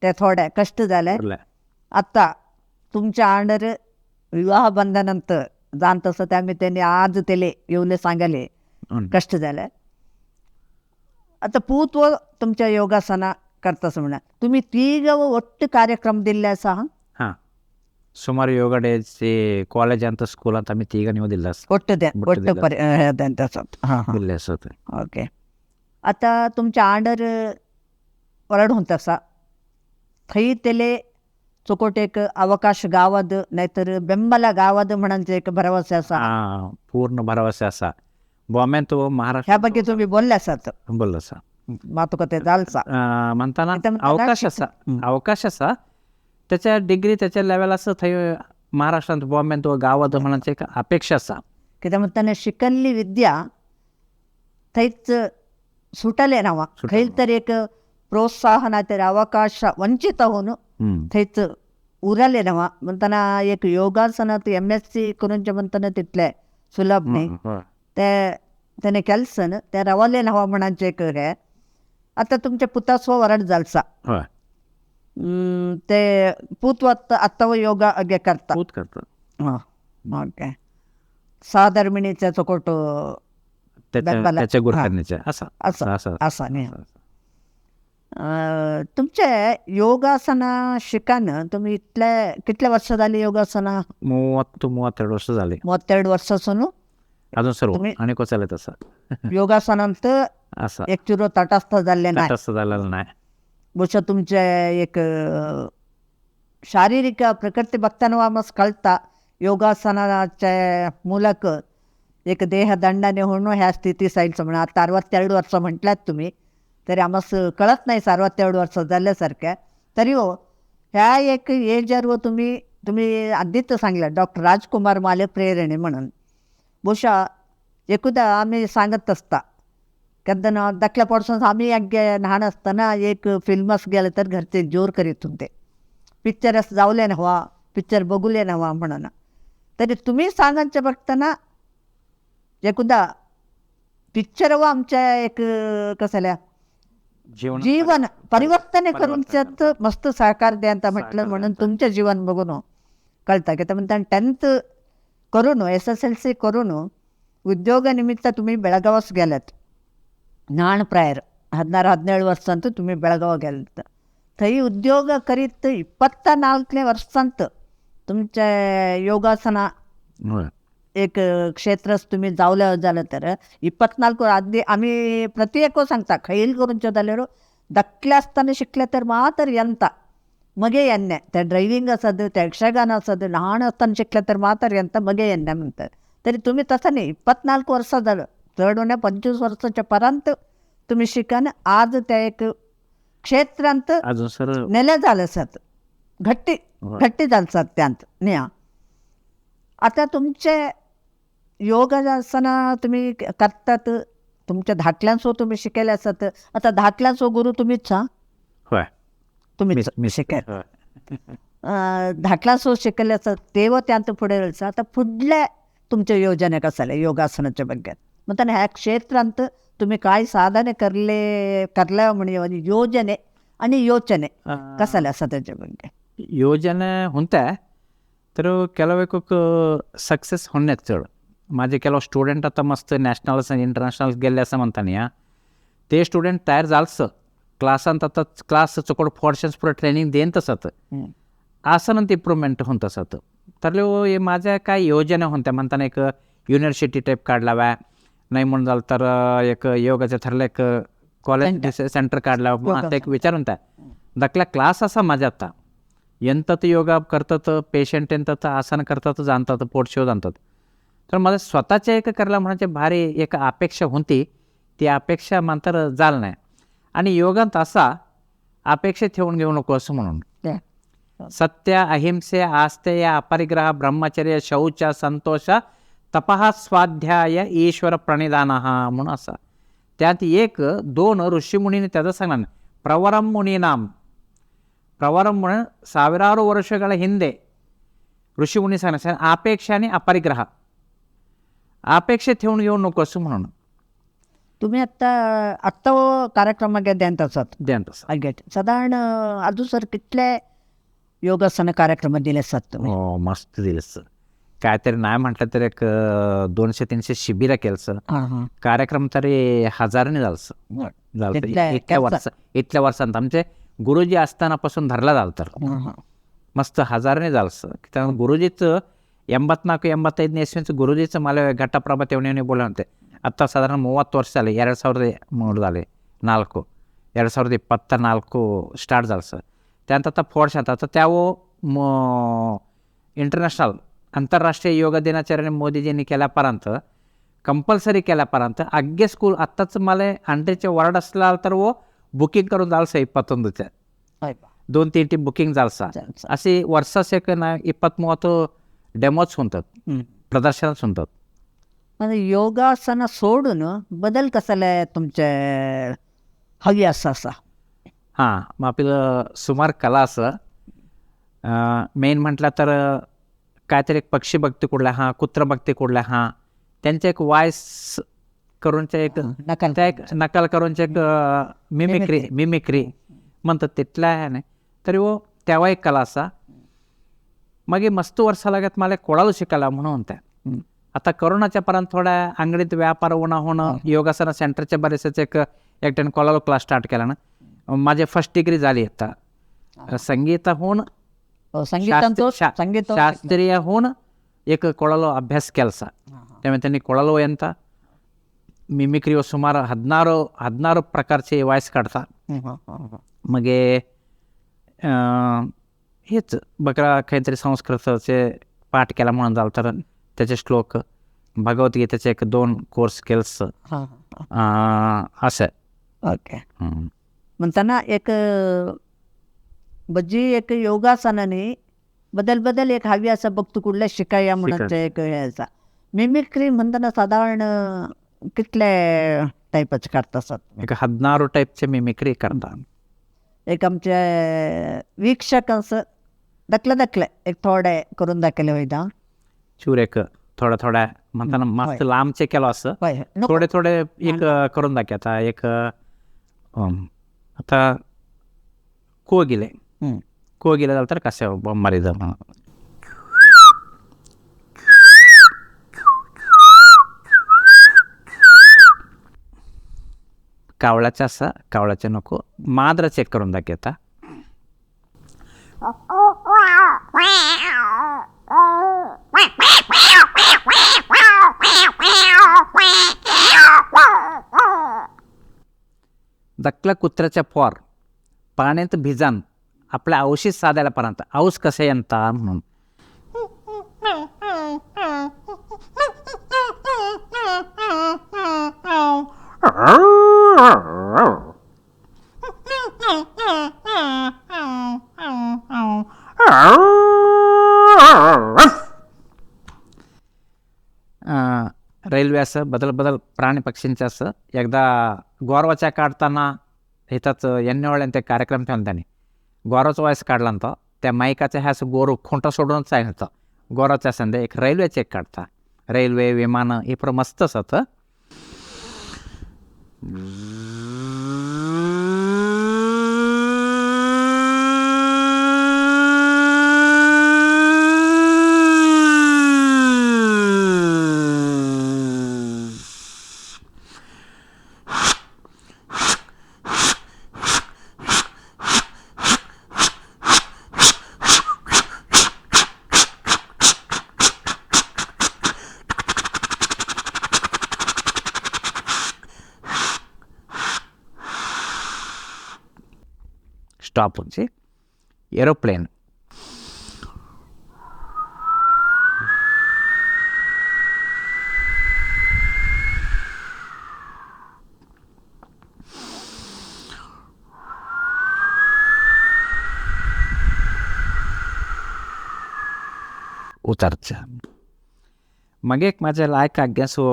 त्या थोड्या कष्ट झाल्या. आत्ता तुमच्या आंडर विवाह बंधनांत जाण तसं त्यामुळे त्यांनी आज त्याले येऊन सांगायले कष्ट झालं. आता पूत व तुमच्या योगासना करतास म्हणा तुम्ही तीग ಒಟ್ಟು कार्यक्रम दिले असा. हां सुमार योगा डेचे कॉलेज ಅಂತ स्कूल ಅಂತ आम्ही तीग ನೀವು दिलं ಒಟ್ಟು द्या ಒಟ್ಟು परि हां दिले असत. ओके आता तुमच्या आंडर वरड होत असा थंय तेले चोकोट एक अवकाश गावाद नाहीतर बेंबला गावाद म्हणांचे एक भरवसे असा. पूर्ण भरवसे असा बॉम्बे तो महाराष्ट्र ह्या ಬಗ್ಗೆ तुम्ही बोलले असात बोललो असा मातुकते जालसा म्हणताना अवकाश असा अवकाश असा त्याच्या डिग्री त्याच्या लेवल असं थंय महाराष्ट्रात बॉम्बे तो गावात म्हणायचं एक अपेक्षा असा. कित्याक म्हणताना शिकल्ली विद्या थंयच सुटले ना खंय तर एक प्रोत्साहन तर अवकाश वंचित होऊन थंयच उरले ना म्हणताना एक योगासनात MSc करूनचे म्हणताना तितले सुलभ न्ही ते त्याने केलसन ते रवले नवा म्हणाचे एक हे. आता तुमच्या पुतासो वरड जालसा ते पूत आत्ता योगा अगे करता पूत करता. हां ओके. सहधर्मिणीचा चोकोट त्याच्या ಬೆಂಬಲ. त्याच्या गुरखांनीच्या असं असं असं असं नाही. तुमचे योगासना शिकान तुम्ही इतले कितले वर्ष झाली योगासना? 30-32 वर्ष झाले. 32 वर्षासून अजून सर्व तुम्ही- आणि कोचाले तसं योगासनांत असं एक चिरो तटस्थ झाले नाही. तटस्थ झालेलं नाही. ಬಹುಶಃ तुमचे एक शारीरिक प्रकृती बघताना आम्हाला कळता योगासनाच्या ಮೂಲಕ एक देह दंडाने होणं ह्या स्थिती साईलचं म्हणा. आता 62 वर्ष म्हटलात तुम्ही तरी आम्हाला कळत नाही 62 वर्ष झाल्यासारख्या. तरी हो ह्या एक एजर व तुम्ही तुम्ही आधीच सांगलं डॉक्टर राजकुमार माले प्रेरणे म्हणून. ಬಹುಶಃ एकदा आम्ही सांगत असता केन्ना धाकल्या पासून आम्ही अगे ल्हान आसतना एक फिल्मास गेले तर घरचे जोर करीत होते पिक्चरस जावले नव्हा पिक्चर बघुले नव्हा म्हणून. तरी तुम्ही सांगायचे बघताना एकदा पिक्चर व आमच्या एक कसल्या जीवन जीवन परिवर्तन परिवर्तन करून मस्त सहकार द्या ಅಂತ म्हटलं सहकार म्हणून द्या. तुमचे जीवन बघून कळतं की म्हणता 10th करून SSLC करून उद्योगानिमित्त तुम्ही बेळगावच गेलात. ल्हान प्रायर 16-17 वर्षांत तुम्ही बेळगाव गेलात. थंय उद्योग करीत 24ನೇ वर्षांत तुमचे योगासना होय. एक क्षेत्रच तुम्ही जावलं झालं तर 24 आधी आम्ही प्रत्येक सांगता खैल करूनचे जाल्यार धाकले आसतना शिकले तर मात्र यंता मगे येन्ने ते ड्रायव्हिंग आसत ते यक्षगान आसत ल्हान आसतना शिकले तर मात्र यंता मगे येन्ने म्हणतात. तरी तुम्ही तसं नाही 24 वर्सां झालं चड उणें 25 वर्साच्या परांत तुम्ही शिकान आज त्या एक क्षेत्रांत अजून सर नेले झाले आसात घट्टी होय. घट्टी जाले आसात त्यांत न्ही आं. आतां तुमचे योगासना तुम्ही करतात तुमच्या धाकल्यांसो तुम्ही शिकयले आसात. आतां धाकल्यांसो गुरू तुमीच आं? होय. तुमीच मी शिकय होय. धाकल्यांसो शिकयले आसात ते व त्यांत फुडें आसा. आतां फुडले तुमचे योजने कसले योगासनाच्या ಬಗ್ಗೆ म्हणटना ह्या क्षेत्रांत तुम्ही काय साधने करले करले म्हण योजने आणि योचने कसले आसा तेजे ಬಗ್ಗೆ? योजना होत्या तर ಕೆಲವಕ್ಕೆ सक्सेस होण्यात चड. माझे ಕೆಲವು स्टुडंट आता मस्त नॅशनल्स आणि इंटरनॅशनल गेले असं म्हणताना या ते स्टुडंट तयार झालंच क्लासांत आता क्लास चोकोड पोर्शन्स पुरं ट्रेनिंग देन तसंच आसनांत इम्प्रूव्हमेंट होत असत. तर हे माझ्या काय योजना होत्या म्हणताना एक युनिव्हर्सिटी टाईप काढलाव्या नाही म्हणून झालं तर एक योगाचं ठरलं एक कॉलेज सेंटर काढला आता एक विचार होता. धाकला क्लास असा माझ्या आता ಎಂಥದ್ದು ಯೋಗ करतात पेशंट ಎಂಥದ್ದು आसन करतात जाणतात पोटशिव जाणतात. तर मला स्वतःच्या एक करायला म्हणायचे भारी एक अपेक्षा होती ती अपेक्षा मात्र झालं नाही. आणि योगात असा अपेक्षा ठेवून घेऊ नको असं म्हणून सत्य अहिंसे आस्तेय अपरिग्रह ब्रह्मचर्य शौच संतोष तपः स्वाध्याय ईश्वर प्रणिधान म्हणून असा त्यात एक दोन ಋಷಿಮುನಿನ त्याचं सांगणार ಪ್ರವರಂ ಮುನೀನಾಂ ಪ್ರವರಂ म्हणून ಸಾವಿರಾರು ವರ್ಷಗಳ ಹಿಂದೆ ऋषीमुनी सांगणार अपेक्षा आणि अपरिग्रह अपेक्षा ठेवून घेऊ नको असं म्हणून. तुम्ही आत्ता आत्ता कार्यक्रमाक देंत आसात द्यान तसं साधारण अजून सर कितले योगासन कार्यक्रम दिले आसात तुम्ही? हो मस्त दिलं सर. काहीतरी नाही म्हटलं तर एक 200-300 शिबिरं केलं सर. हां हां. कार्यक्रम तरी हजाराने झालं सर. झालं तिथल्या इतक्या वर्ष इतल्या वर्षांत आमचे गुरुजी असतानापासून धरला झालं तर हां हां. मस्त हजाराने झालं सर. त्यामुळे गुरुजीचं 84 85ನೇ ಇಸ್ವಿचं गुरुजीचं मला घटप्रभा तेवणे बोला होते. आत्ता साधारण 30 वर्ष झाले 2003 झाले 4 2024 स्टार्ट झालं सर. त्यानंतर आता फोर्स आता त्यावो म इंटरनॅशनल आंतरराष्ट्रीय योग दिनाचरणे मोदीजींनी केल्यापर्यंत कंपल्सरी केल्यापर्यंत अग्गे स्कूल आत्ताच मला अंड्रेचे वर्ड असला तर वो बुकिंग करून झालं सर 21च्या 2-3 टी बुकिंग झालं सर. असे वर्षास एक ना 20-30 डेमोच होतात प्रदर्शनच होतात. म्हणजे योगासना सोडून बदल कसले तुमचे हवी असं असा? हां मग आपलं सुमार कला असं मेन म्हटलं तर काहीतरी एक पक्षी बघते कुठला हां कुत्रं बघते कुठला हां त्यांचे एक वायस करूनचे एक नकल त्या एक नकल करूनचे एक मिमिक्री मिमिक्री म्हणतात तिथला आहे नाही तरी वो तेव्हा एक कला असा. मागीर मस्त वर्सा लागत मला कोळालो शिकायला म्हणून त्या आता करोनाच्या पर्यंत थोड्या अंगडीत व्यापार उणा होणं, योगासना सेंटरच्या बरेचसेच एक एकट्याने कॉलर क्लास स्टार्ट केला ना. माझे फर्स्ट डिग्री झाली आता संगीताहून, संगीतांतो संगीत शास्त्रीयहून एक ಕೊಳಲು अभ्यास केलसा. त्यामुळे त्यांनी ಕೊಳಲು ಎಂತ मिमिक्री सुमार 16 प्रकारचे वॉइस काढता. मग हेच बकरा काहीतरी संस्कृताचे पाठ केला म्हणून झालं तर त्याचे श्लोक, भगवद्गीतेचे एक 2 कोर्स केलस असं. ओके. म्हणताना एक बजी एक योगासनाने बदल बदल एक हवी असं बघतो कुठल्या शिकाया म्हणून एक यायचा. मिमिक्री म्हणताना साधारण कितले टाईपच करतात? एक 16 टाईपचे मिमिक्री करतात. एक आमच्या वीक्षकांचं दखले दखले एक थोडे करून दाखवले वयता चूर एक थोड्या थोड्या म्हणताना मस्त लांबचे केलं असं थोडे थोडे एक करून दाखवता. एक आता कोगिले कोगिले झालं तर कसे बॉम्बारी म्हणून कावळाचे असं कावळाचे नको माद्रा चेक करून दाखवता. दकला कुत्र्याच्या फॉर पाण्यात भिजान आपल्या औषध साधायला पर्यंत औस कसे येता म्हणून. रेल्वे असं बदल बदल प्राणी पक्षींचं असं एकदा गोरवाच्या काढताना ह्याचाच येन्नेवाळ्यानं ते कार्यक्रम ठेवला त्याने गोराचा वॉयस काढला नव्हता त्या माईकाचा ह्या असं गोरू खोंटा सोडूनच आहे होतं गोराच्या संध्या एक रेल्वे चेक काढता रेल्वे विमानं हे पुरं मस्तच होतं. स्टॉप म्हणजे एरोप्लेन उतरचं. मग एक माझ्या लायक आज्ञा सो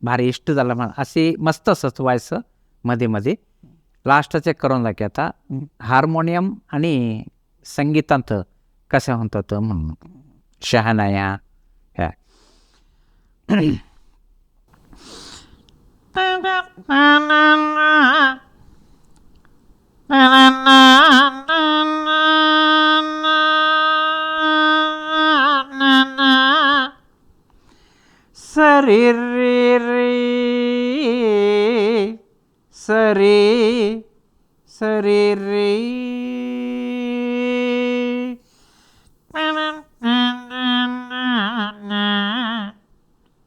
भारी इष्ट झाला म्हणा अशी मस्त असं व्हायचं मध्ये मध्ये. लास्टच एक करून दाखव आता हार्मोनियम आणि संगीतांत कसं म्हणतात म्हणून शहानाया ह्या सरी रे रे सरी सरी रे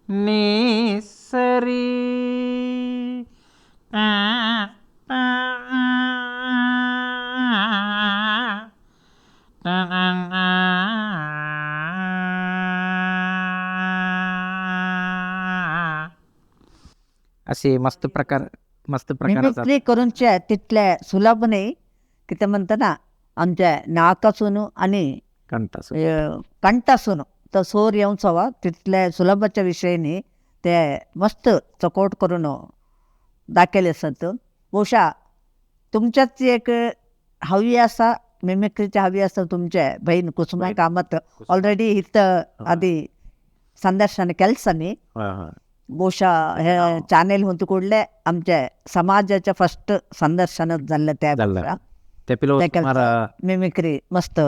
नी सरी असे मस्त प्रकार मस्त प्रकार मिमिक्री करूनच्या तिथल्या सुलभ नाही की ते म्हणतात ना आमच्या नाकासून आणि कंठासून तर सोर येऊन सवा तिथल्या सुलभाच्या विषयीने ते मस्त चकोट करून दाखयले आसत. बहुशा तुमच्याच एक हवी आसा मिमिक्रीची हवी आसा तुमचे बहीण कुसुमा कामत ऑलरेडी इथं आधी संदर्शन केलंच न्ही. ಬಹುಶಃ हे चॅनेल होते कुडले आमच्या समाजाच्या फर्स्ट संदर्शनच झालं त्या ते मिमिक्री मस्त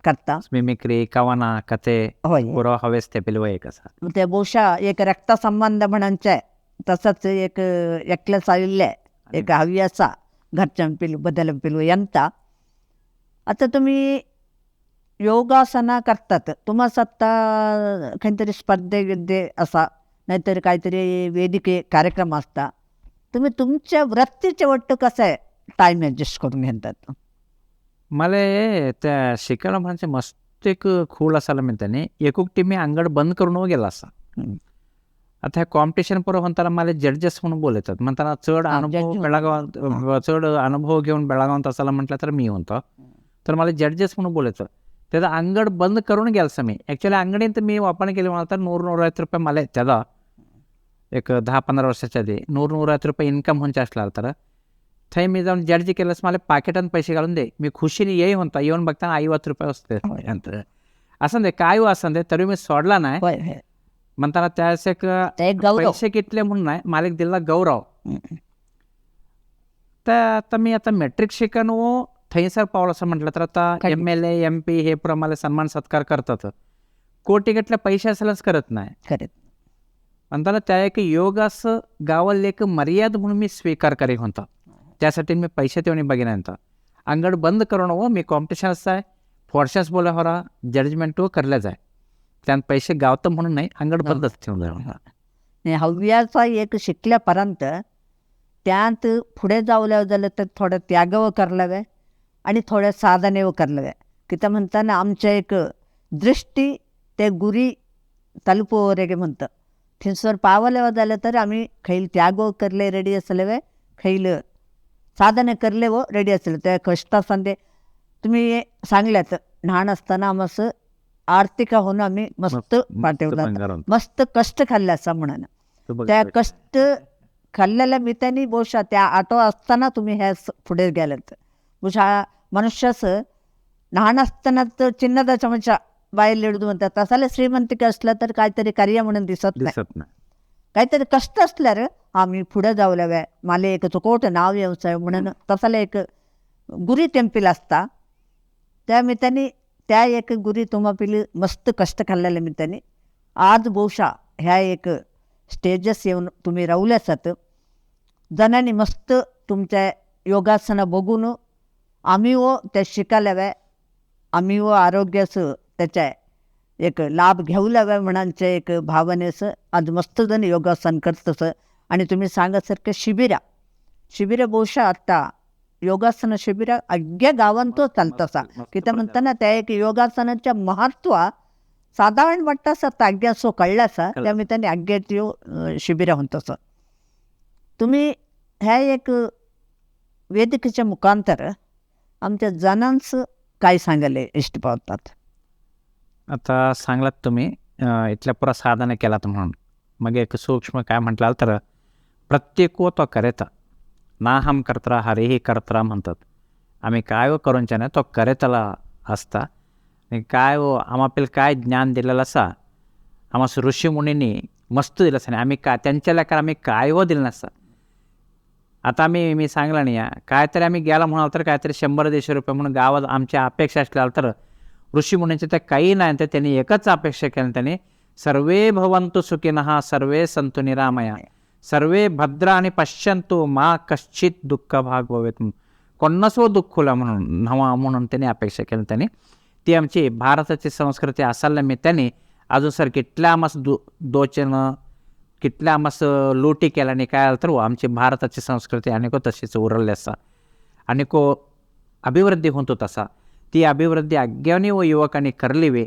करता. मिमिक्री, कवना, कथे होय. पुरो हवेस ते पिलू एक आसा. ते ಬಹುಶಃ एक रक्तसंबंध म्हणचे तसंच एक एकलें आयिल्लें एक हव्यासा घरच्यान पिलू बदल पिलू यंता. आतां तुमी योगासना करतात, तुमा सत्ता खंय तरी स्पर्धे गिर्दे आसा, नाहीतर काहीतरी वेदिके कार्यक्रम आसता, तुमी तुमच्या वृत्तीचे वट्ट कशें टायम एडजस्ट करून घेतात? मला त्या शिकायला म्हणजे मस्त एक खूळ असायला म्हणताने एकुकटी मी अंगड बंद करून गेला असा. आता ह्या कॉम्पिटिशन पुरो म्हणताना मला जजेस म्हणून बोलतात, म्हणताना चड अनुभव बेळगाव, चड अनुभव घेऊन बेळगावात असायला म्हटलं तर मी म्हणतो, तर मला जजेस म्हणून बोलायचं. त्याचा अंगड बंद करून गेला मी. ॲक्च्युली अंगडीत मी वापर केले म्हणा तर 100-150 रुपये मला त्याचा एक 10-15 वर्षाच्या आधी 100-150 रुपये इन्कम होऊन असला तर थंय मी जाऊन जज केलंस मला पाकिटात पैसे घालून दे, मी खुशीने येई म्हणता, येऊन बघताना 50 रुपये असते असं दे काय हो असं दे, तरी मी सोडला नाही. म्हणताना त्यास एक पैसे कितले म्हणून नाही, मालिक दिला गौरव. तर आता मी आता मॅट्रिक शिकून थंयसर पावलं असं म्हटलं तर आता MLA MP हे प्रमाणे सन्मान सत्कार करतात, कोटी घेतल्या पैसे असेलच करत नाही. म्हणताना त्या एक योगास गावाला एक मर्याद म्हणून मी स्वीकार करी होता, त्यासाठी मी पैसे तेवढे बघितल्यानंतर अंगड बंद करून हो मी कॉम्पिटिशन्स आहे फोर्शन्स बोला होरा जजमेंट करल्या जाय, त्यात पैसे गावतं म्हणून नाही, अंगड बंदच ठेवलं. हव्याचा एक शिकल्यापर्यंत त्यात पुढे जावल्या झालं तर थोडं त्यागव करलावे आणि थोड्या साधनेव करलावे. किती म्हणताना आमच्या एक दृष्टी ते गुरी तलुपुवरेगे म्हणतं, थिंसर पावलेव झालं तर आम्ही खैल त्यागव करले रेडी असलेवे, खैल साधने करले व रेडी असले. त्या कष्टासंदे तुम्ही सांगल्यात लहान असताना आम असं आर्थिक होऊन आम्ही मस्त पाठवलं, मस्त कष्ट खाल्ले असं म्हणून त्या कष्ट खाल्लेल्या मित्रांनी बहुशः त्या आटो असताना तुम्ही ह्या पुढे गेलात. बहुशः मनुष्याचं लहान असताना तर चिन्हदा चमचा बाहेर लिडू म्हणतात, तसाला श्रीमंतिका असलं तर काहीतरी कार्य म्हणून दिसत नाही, काहीतरी कष्ट असल्यार आम्ही पुढे जाऊ लावे, मला एक चुकोट नाव व्यवसाय म्हणून तसाला एक गुरी टेम्पिल असता. त्या मित्रांनी त्या एक गुरी तुम्हा पिली मस्त कष्ट खाल्लेल्या मित्रांनी आज बहुशः ह्या एक स्टेजेस येऊन तुम्ही रावले असत. जणांनी मस्त तुमच्या योगासनं बघून आम्ही व त्या शिकायला, आम्ही व आरोग्याचं त्याच्या एक लाभ घेऊ लाव्या म्हणांच्या एक भावनेचं आज मस्त जण योगासन करतसं. आणि तुम्ही सांगासारखं शिबिरा शिबिरं बहुशः आत्ता योगासन शिबिरं अग्या गावांतो चालतसा की तर म्हणताना त्या एक योगासनाच्या महत्त्व साधारण वाटतं आज्ञा सो कळल्यासा, त्यामुळे त्यांनी आज्ञेत शिबिरं होतसं. तुम्ही ह्या एक वेदिकेच्या मुखांतर आमच्या जणांचं काय सांगायला इष्ट पावतात? आता सांगलात तुम्ही इथल्या पुरा साधना केलात म्हणून, मग एक सूक्ष्म काय म्हटलं तर प्रत्येक तो करेता नाहम कर्त्रा हरिही कर्त्रा म्हणतात. आम्ही काय व करूनच्या नाही तो करेताला असता. आणि काय व आम्हाला काय ज्ञान दिलेलं असा आम्हा ऋषीमुनींनी मस्त दिलं असं नाही, आम्ही काय त्यांच्या लेकर आम्ही काय व दिलं नसतं. आता आम्ही मी सांगलं नाही काहीतरी आम्ही गेला म्हणाल तर काहीतरी 100-150 रुपये म्हणून गावात आमच्या अपेक्षा असल्या तर ऋषीमुनींचे त्या काही नाही, तर त्यांनी एकच अपेक्षा केली, त्यांनी सर्वे भवन्तु सुखिनः सर्वे संतु निरामया सर्वे भद्रा आणि पश्यंतु मा कश्चित दुःख भाग भवेत, कोणासो दुःख म्हणून नवा म्हणून त्यांनी अपेक्षा केली. त्यांनी ती आमची भारताची संस्कृती असायला मी त्यांनी अजून सर कितल्या आम्हास दोचनं कितल्या आम्हास लोटी केला आणि काय आलं तर आमची भारताची संस्कृती अनेको तशीच उरली असा अनेको अभिवृद्धी होतो तसा. ती अभिवृद्धी अज्ञानी व युवकांनी करलिवी,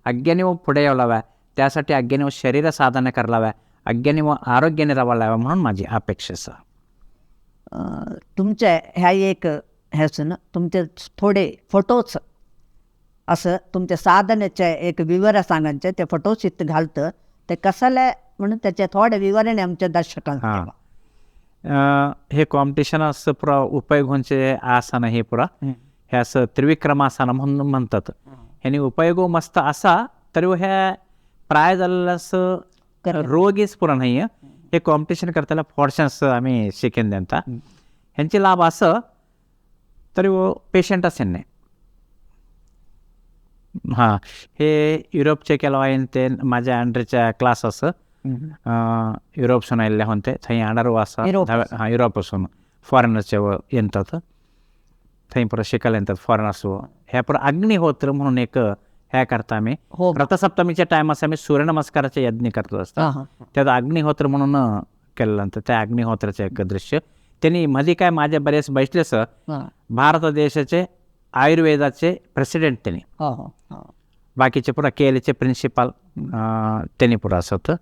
अज्ञानी व पुढे यावं लाव्या, त्यासाठी अज्ञानी व शरीर साधना कराव्या, अज्ञानी व आरोग्याने राहावं लावा म्हणून माझी अपेक्षा असा. तुमच्या ह्या एक ह्याचं तुमचे थोडे फोटोज असं तुमच्या साधनेच्या एक विवरण सांगायचे, ते फोटोज इथं घालतं ते कसाला म्हणून त्याच्या थोड्या विवरणे आमच्या दर्शकांना. हे कॉम्पिटिशन असं पुरा उपयोग होण्याचे आसन हे पुरा हे असं त्रिविक्रमासन म्हणून म्हणतात. ह्याने उपयोग मस्त असा तरी ह्या प्राय झालेलं असं रोगीच पुरा नाही आहे. हे कॉम्पिटिशन करताना फॉर्शन्स आम्ही शिकेन देता ह्यांचे लाभ असं तरी पेशंट असेल नाही. हां, हे युरोपचे केलो हांवें ते माझ्या अंडरच्या क्लास असं युरोपसून आयिल्ले होते थंय आंडर आसा. युरोप. हां, युरोपसून फॉरेनर्सचे येतात थंय पुरो शिकायला येतात फॉरेनर्स. ह्या पुरो अग्निहोत्र म्हणून एक ह्या करता आमी. हो. रथसप्तमीच्या टायमास आमी सूर्यनमस्काराचे यज्ञ करतो असता. हां हां त्यात अग्निहोत्र म्हणून केलेलं. त्या अग्निहोत्राचे एक दृश्य त्यांनी मध्ये काय माझ्या बरेच बैसलेस. हां भारत देशाचे आयुर्वेदाचे प्रेसिडेंट त्यांनी. हो हो हो बाकीचे पुरा के एलचे प्रिन्सिपाल त्यांनी पुरा असं होतं.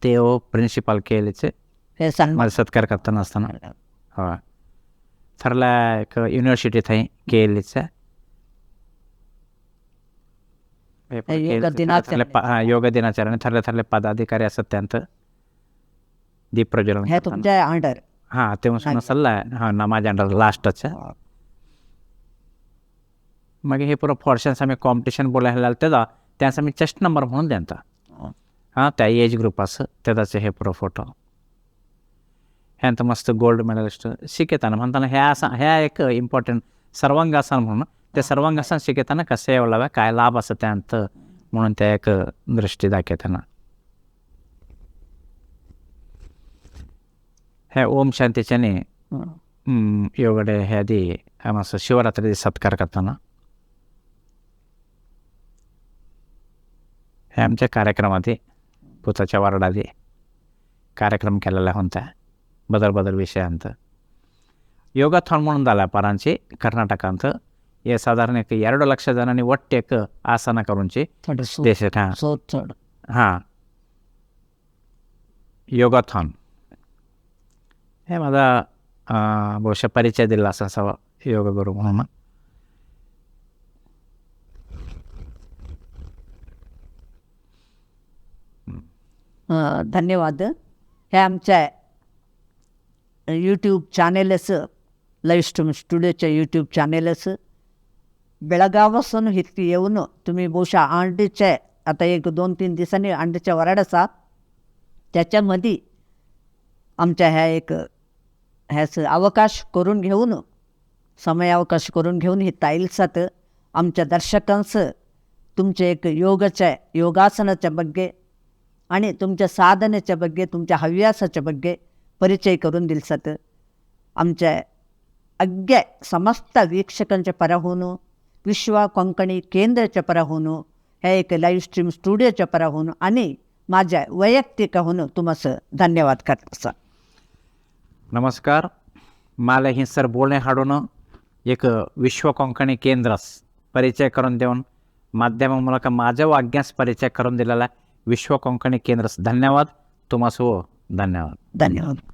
ते हो प्रिन्सिपाल के एलचे. हे सन्मान. माझा सत्कार करताना असताना. हय, थरला एक युनिव्हर्सिटी थंय के एलच्या. हे योग दिनाचरणे. योग दिनाचरणे थरले थरले पदाधिकारी असतात त्यांत दीप प्रज्वलन हे करताना. तुमच्या अंडर. हां, तेव्हा सल्ला हां ना माझ्या अंडर लास्टच. मागीर हे पुरो पोर्शन्स आमी कॉम्पिटिशन बोलायला तेदा त्यास आमी चेस्ट नंबर म्हणून देता. हां, त्या एज ग्रुपास तेदाचे हे पुरो फोटो. ह्यांत मस्त गोल्ड मेडलिस्ट शिकयताना म्हणताना ह्या आसा ह्या एक इम्पॉर्टंट सर्वांगासन म्हणून ते सर्वांगासन शिकयताना कशें येवला काय लाभ आसा त्यांत म्हणून ते एक दृष्टी दाखयतना. हे ओम शांतीच्यानी योगडे हे आदी मातसो शिवरात्री सत्कार करताना. हे आमच्या कार्यक्रमात पुताच्या वार्डात कार्यक्रम केलेला होता बदल बदल विषयांत. योगाथॉन म्हणून झाला परांची कर्नाटकांत. हे साधारण एक 2 लक्ष जणांनी ಒಟ್ಟು एक आसना करूनची थोडं देश. हां. सोद चड. हां, योगाथॉन हे माझा बहुशः परिचय दिला असा योग गुरु म्हणून. धन्यवाद. हे आमच्या यूट्यूब चॅनेलचं लाईव्ह स्ट्रीम स्टुडिओच्या यूट्यूब चॅनेलचं बेळगावासून इतकी येऊन तुम्ही बहुशः अंडीच्या आता एक 2-3 दिवसांनी अंडीच्या वराड असा त्याच्यामध्ये आमच्या ह्या एक ह्याच अवकाश करून घेऊन समयावकाश करून घेऊन हे ताईलसात आमच्या दर्शकांचं तुमचे एक योगाच्या योगासनाच्या ಬಗ್ಗೆ आणि तुमच्या साधनेच्या ಬಗ್ಗೆ तुमच्या हव्यासाच्या ಬಗ್ಗೆ परिचय करून दिलसात. आमच्या अग्य समस्त वीक्षकांच्या पराहून विश्व कोंकणी केंद्राच्या पराहून ह्या एक लाईव्ह स्ट्रीम स्टुडिओच्या पराहून आणि माझ्या वैयक्तिकहून तुम्हाला धन्यवाद करता. नमस्कार. मला ही सर बोलणे हाडून एक विश्व कोंकणी केंद्रास परिचय करून देऊन माध्यमामूलक माझ्या वाग्यास परिचय करून दिलेला विश्व कोंकणी केंद्रास धन्यवाद. तुम्हाला धन्यवाद. धन्यवाद.